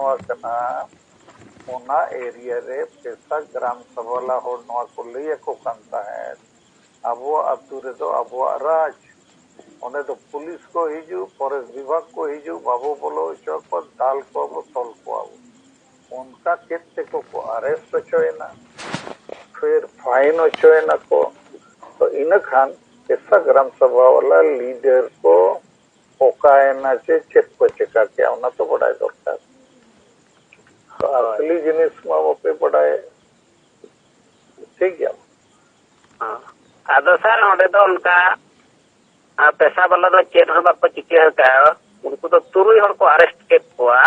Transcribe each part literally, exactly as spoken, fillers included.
ᱱᱚᱣᱟ ᱠᱟᱱᱟ, ᱚᱱᱟ ᱮᱨᱤᱭᱟ ᱨᱮ ᱯᱮᱥᱟ ᱜᱨᱟᱢ ᱥᱟᱵᱷᱟ ᱵᱟᱞᱟ ᱦᱚᱲ ᱱᱚᱣᱟ ᱠᱚ ᱞᱟᱹᱭ ᱟᱠᱚ ᱠᱟᱱ ᱛᱟᱦᱮᱸᱫ, ᱟᱵᱚᱣᱟᱜ ᱟᱹᱛᱩ ᱨᱮᱫᱚ ᱟᱵᱚᱣᱟᱜ ᱨᱟᱡᱽ, ᱚᱸᱰᱮ ᱫᱚ ᱯᱩᱞᱤᱥ ᱠᱚ ᱦᱤᱡᱩᱜ, ᱯᱷᱚᱨᱮᱥᱴ ᱵᱤᱵᱷᱟᱜᱽ ᱠᱚ ᱦᱤᱡᱩᱜ, ᱵᱟᱵᱚ ᱵᱚᱞᱚ ᱦᱚᱪᱚ ᱟᱠᱚᱣᱟ, ᱫᱟᱞ ᱠᱚᱣᱟ ᱵᱚ, ᱛᱚᱞ ᱠᱚᱣᱟ ᱵᱚ᱾ ᱚᱱᱠᱟ ᱠᱮᱫ ᱛᱮᱠᱚ ᱠᱚ ᱟᱨᱮᱥᱴ ᱦᱚᱪᱚᱭᱮᱱᱟ, ᱯᱷᱤᱨ ᱯᱷᱟᱭᱤᱱ ᱦᱚᱪᱚᱭᱮᱱᱟ ᱠᱚ᱾ ᱛᱚ ᱤᱱᱟᱹ ᱠᱷᱟᱱ ᱯᱮᱥᱟ ᱜᱨᱟᱢ ᱥᱟᱵᱷᱟ ᱵᱟᱞᱟ ᱞᱤᱰᱟᱨ ᱠᱚ ᱚᱠᱟᱭᱮᱱᱟ ᱪᱮ ᱪᱮᱫ ᱠᱚ ᱪᱮᱠᱟ ᱠᱮᱜᱼᱟ, ᱚᱱᱟ ᱛᱚ ᱵᱟᱰᱟᱭ ᱫᱚᱨᱠᱟᱨ᱾ ᱛᱚ ᱦᱳᱭ᱾ ᱟᱥᱞᱤ ᱡᱤᱱᱤᱥ ᱢᱟ ᱵᱟᱯᱮ ᱵᱟᱰᱟᱭ᱾ ᱴᱷᱤᱠ ᱜᱮᱭᱟ᱾ ᱦᱚᱸ᱾ ᱟᱫᱚ ᱥᱟᱨ, ᱚᱸᱰᱮ ᱫᱚ ᱚᱱᱠᱟ, ᱟᱨ ᱯᱮᱥᱟ ᱵᱟᱞᱟ ᱫᱚ ᱪᱮᱫ ᱦᱚᱸ ᱵᱟᱠᱚ ᱪᱤᱠᱟᱹ ᱟᱠᱟᱫᱼᱟ᱾ ᱩᱱᱠᱩ ᱫᱚ ᱛᱩᱨᱩᱭ ᱦᱚᱲ ᱠᱚ ᱟᱨᱮᱥᱴ ᱠᱮᱫ ᱠᱚᱣᱟ᱾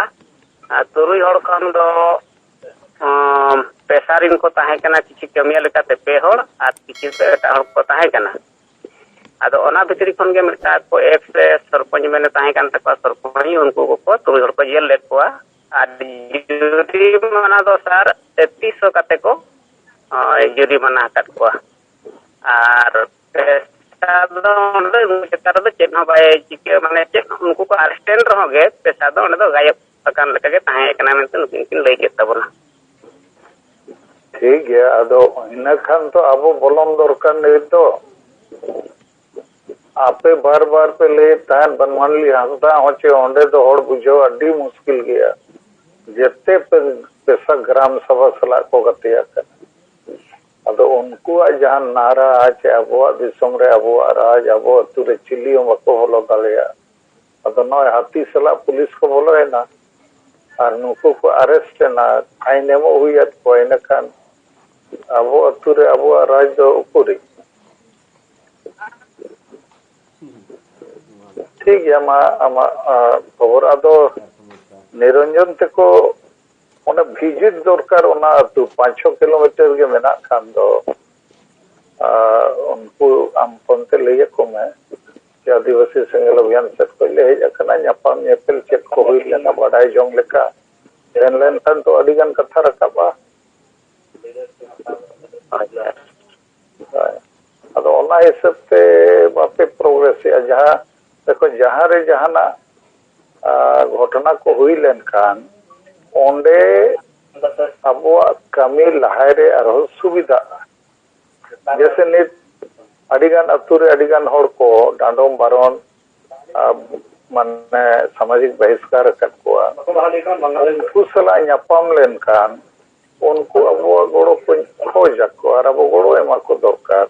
ᱟᱨ ᱛᱩᱨᱩᱭ ᱦᱚᱲ ᱠᱷᱚᱱ ᱫᱚ, ᱚᱸ, ᱯᱮᱥᱟ ᱨᱤᱱ ᱠᱚ ᱛᱟᱦᱮᱸ ᱠᱟᱱᱟ, ᱠᱤᱪᱷᱩ ᱠᱟᱹᱢᱤᱭᱟᱹ ᱞᱮᱠᱟᱛᱮ ᱯᱮ ᱦᱚᱲ ᱟᱨ ᱠᱤᱪᱷᱩ ᱫᱚ ᱮᱴᱟᱜ ᱦᱚᱲ ᱠᱚ ᱛᱟᱦᱮᱸ ᱠᱟᱱᱟ᱾ ᱟᱫᱚ ᱚᱱᱟ ᱵᱷᱤᱛᱨᱤ ᱠᱷᱚᱱ ᱜᱮ ᱢᱤᱫᱴᱟᱝ ᱠᱚ ᱮᱠᱥ ᱥᱚᱨᱯᱚᱧᱪ ᱢᱮᱱᱮ ᱛᱟᱦᱮᱸ ᱠᱟᱱ ᱛᱟᱠᱚᱣᱟ, ᱥᱚᱨᱯᱚᱧᱪ, ᱩᱱᱠᱩ ᱠᱚᱠᱚ ᱛᱩᱨᱩᱭ ᱦᱚᱲ ᱠᱚ ᱡᱮᱞ ᱞᱮᱫ ᱠᱚᱣᱟ᱾ ᱟᱨ ᱡᱩᱨᱤᱢᱟᱱᱟ ᱫᱚ ᱥᱟᱨ ᱛᱮᱛᱨᱤᱥ ᱥᱚ ᱠᱟᱛᱮ ᱠᱚ, ᱚᱸ, ᱡᱩᱨᱤᱢᱟᱱᱟ ᱟᱠᱟᱫ ᱠᱚᱣᱟ᱾ ᱟᱨ ᱯᱮᱥᱟ ᱫᱚ ᱚᱸᱰᱮ ᱩᱱᱠᱩ ᱪᱮᱛᱟᱱ ᱨᱮᱫᱚ ᱪᱮᱫ ᱦᱚᱸ ᱵᱟᱭ ᱪᱤᱠᱟᱹ, ᱢᱟᱱᱮ ᱪᱮᱫ ᱩᱱᱠᱩ ᱠᱚ ᱟᱨᱮᱥᱴ ᱮᱱ ᱨᱮᱦᱚᱸ ᱜᱮ ᱯᱮᱥᱟ ᱫᱚ ᱚᱸᱰᱮ ᱫᱚ ᱜᱟᱭᱚᱵ ᱟᱠᱟᱱ ᱞᱮᱠᱟ ᱜᱮ ᱛᱟᱦᱮᱸ ᱠᱟᱱᱟ ᱢᱮᱱᱛᱮ ᱱᱩᱠᱤᱱ ᱠᱤᱱ ᱞᱟᱹᱭ ᱠᱮᱫ ᱛᱟᱵᱚᱱᱟ᱾ ᱴᱷᱤᱠ ᱜᱮᱭᱟ, ᱟᱫᱚ ᱤᱱᱟᱹ ᱠᱷᱟᱱ ᱛᱚ ᱟᱵᱚ ᱵᱚᱞᱚᱱ ᱫᱚᱨᱠᱟᱨ ᱱᱤᱛ ᱫᱚ᱾ ᱟᱯᱮ ᱵᱟᱨ ᱵᱟᱨ ᱯᱮ ᱞᱟᱹᱭᱮᱫ ᱛᱟᱦᱮᱸᱫ, ᱵᱟᱱᱣᱟᱞᱤ ᱦᱟᱸᱥᱫᱟ ᱦᱚᱸ ᱪᱮ ᱚᱸᱰᱮ ᱫᱚ ᱦᱚᱲ ᱵᱩᱡᱷᱟᱹᱣ ᱟᱹᱰᱤ ᱢᱩᱥᱠᱤᱞ ᱜᱮᱭᱟ᱾ ᱡᱮᱛᱮ ᱯᱮ-, ᱯᱮᱥᱟ ᱜᱨᱟᱢ ᱥᱟᱵᱷᱟ ᱥᱟᱞᱟᱜ ᱠᱚ ᱜᱟᱛᱮ ᱟᱠᱟᱱᱟ᱾ ᱟᱫᱚ ᱩᱱᱠᱩᱣᱟᱜ ᱡᱟᱦᱟᱸ ᱱᱟᱨᱟ ᱪᱮ ᱟᱵᱚᱣᱟᱜ ᱫᱤᱥᱚᱢ ᱨᱮ ᱟᱵᱚᱣᱟᱜ ᱨᱟᱡᱽ, ᱟᱵᱚ ᱟᱹᱛᱩ ᱨᱮ ᱪᱤᱞᱤ ᱦᱚᱸ ᱵᱟᱠᱚ ᱵᱚᱞᱚ ᱫᱟᱲᱮᱭᱟᱜᱼᱟ᱾ ᱟᱫᱚ ᱱᱚᱜᱼᱚᱭ ᱦᱟᱹᱛᱤ ᱥᱟᱞᱟᱜ ᱯᱩᱞᱤᱥ ᱠᱚ ᱵᱚᱞᱚᱭᱮᱱᱟ ᱟᱨ ᱱᱩᱠᱩ ᱠᱚ ᱟᱨᱮᱥᱴ ᱮᱱᱟ, ᱯᱷᱟᱭᱤᱱ ᱮᱢᱚᱜ ᱦᱩᱭᱟᱫ ᱠᱚᱣᱟ, ᱤᱱᱟᱹᱠᱷᱟᱱ ᱟᱵᱚ ᱟᱹᱛᱩ ᱨᱮ ᱟᱵᱚᱣᱟᱜ ᱨᱟᱡᱽ ᱫᱚ ᱩᱠᱩᱨᱤᱡ? ᱴᱷᱤᱠ ᱜᱮᱭᱟ, ᱢᱟ ᱟᱢᱟᱜ, ᱟ, ᱠᱷᱚᱵᱚᱨ᱾ ᱟᱫᱚ ᱱᱤᱨᱚᱧᱡᱚᱱ ᱛᱮᱠᱚ ᱚᱸᱰᱮ ᱵᱷᱤᱡᱤᱴ ᱫᱚᱨᱠᱟᱨ, ᱚᱱᱟ ᱟᱹᱛᱩ ᱯᱟᱸᱪ ᱪᱷᱚ ᱠᱤᱞᱳᱢᱤᱴᱟᱨ ᱜᱮ ᱢᱮᱱᱟᱜ ᱠᱷᱟᱱ ᱫᱚ, ᱟ, ᱩᱱᱠᱩ ᱟᱢ ᱯᱷᱳᱱ ᱛᱮ ᱞᱟᱹᱭ ᱟᱠᱚ ᱢᱮ ᱡᱮ ᱟᱹᱫᱤᱵᱟᱹᱥᱤ ᱥᱮᱸᱜᱮᱞ ᱚᱵᱷᱤᱭᱟᱱ ᱥᱮᱫ ᱠᱷᱚᱱ ᱞᱮ ᱦᱮᱡ ᱟᱠᱟᱱᱟ, ᱧᱟᱯᱟᱢ ᱧᱮᱯᱮᱞ ᱪᱮᱫ ᱠᱚ ᱦᱩᱭ ᱞᱮᱱᱟ ᱵᱟᱰᱟᱭ ᱡᱚᱝ ᱞᱮᱠᱟ᱾ ᱥᱮᱱ ᱞᱮᱱᱠᱷᱟᱱ ᱛᱚ ᱟᱹᱰᱤ ᱜᱟᱱ ᱠᱟᱛᱷᱟ ᱨᱟᱠᱟᱵᱼᱟ᱾ ᱟᱪᱪᱷᱟ᱾ ᱦᱳᱭ᱾ ᱟᱫᱚ ᱚᱱᱟ ᱦᱤᱥᱟᱹᱵ ᱛᱮ ᱵᱟᱯᱮ ᱯᱨᱳᱜᱨᱮᱥᱮᱜᱼᱟ᱾ ᱡᱟᱦᱟᱸ, ᱫᱮᱠᱷᱚ, ᱡᱟᱦᱟᱸ ᱨᱮ ᱡᱟᱦᱟᱱᱟᱜ, ᱟ, ᱜᱷᱚᱴᱚᱱᱟ ᱠᱚ ᱦᱩᱭ ᱞᱮᱱᱠᱷᱟᱱ, ᱚᱸᱰᱮ ᱟᱵᱚᱣᱟᱜ ᱠᱟᱹᱢᱤ ᱞᱟᱦᱟᱭ ᱨᱮ ᱟᱨᱦᱚᱸ ᱥᱩᱵᱤᱫᱷᱟᱜᱼᱟ᱾ ᱡᱮᱭᱥᱮ ᱱᱤᱛ ᱟᱹᱰᱤᱜᱟᱱ ᱟᱹᱛᱩ ᱨᱮ ᱟᱹᱰᱤᱜᱟᱱ ᱦᱚᱲ ᱠᱚ ᱰᱟᱸᱰᱚᱢ ᱵᱟᱨᱚᱱ, ᱟᱨ ᱢᱟᱱᱮ ᱥᱟᱢᱟᱡᱤᱠ ᱵᱟᱦᱤᱥᱠᱟᱨ ᱟᱠᱟᱫ ᱠᱚᱣᱟ᱾ ᱩᱱᱠᱩ ᱥᱟᱞᱟᱜ ᱧᱟᱯᱟᱢ ᱞᱮᱱᱠᱷᱟᱱ ᱩᱱᱠᱩ ᱟᱵᱚᱣᱟᱜ ᱜᱚᱲᱚ ᱠᱚ ᱠᱷᱚᱡ ᱟᱠᱚ ᱟᱨ ᱟᱵᱚ ᱜᱚᱲᱚ ᱮᱢᱟ ᱠᱚ ᱫᱚᱨᱠᱟᱨ᱾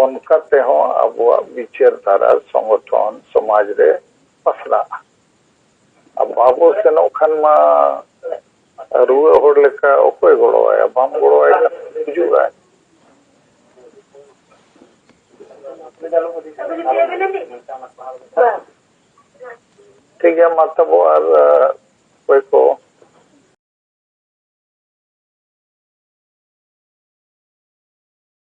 ᱚᱱᱠᱟ ᱛᱮᱦᱚᱸ ᱟᱵᱚᱣᱟᱜ ᱵᱤᱪᱟᱹᱨ ᱫᱷᱟᱨᱟ ᱥᱚᱝᱜᱚᱴᱷᱚᱱ ᱥᱚᱢᱟᱡᱽ ᱨᱮ ᱯᱟᱥᱱᱟᱜᱼᱟ᱾ ᱟᱨ ᱵᱟᱵᱚ ᱥᱮᱱᱚᱜ ᱠᱷᱟᱱ ᱢᱟ ᱨᱩᱣᱟᱹᱜ ᱦᱚᱲ ᱞᱮᱠᱟ ᱚᱠᱚᱭ ᱜᱚᱲᱚᱣᱟᱭᱟ? ᱵᱟᱢ ᱜᱚᱲᱚᱣᱟᱭ ᱠᱷᱟᱱ ᱜᱩᱡᱩᱜᱼᱟᱭ᱾ ᱴᱷᱤᱠ ᱜᱮᱭᱟ, ᱢᱟ ᱛᱟᱵᱚ ᱟᱨ, ᱚᱠᱚᱭ ᱠᱚ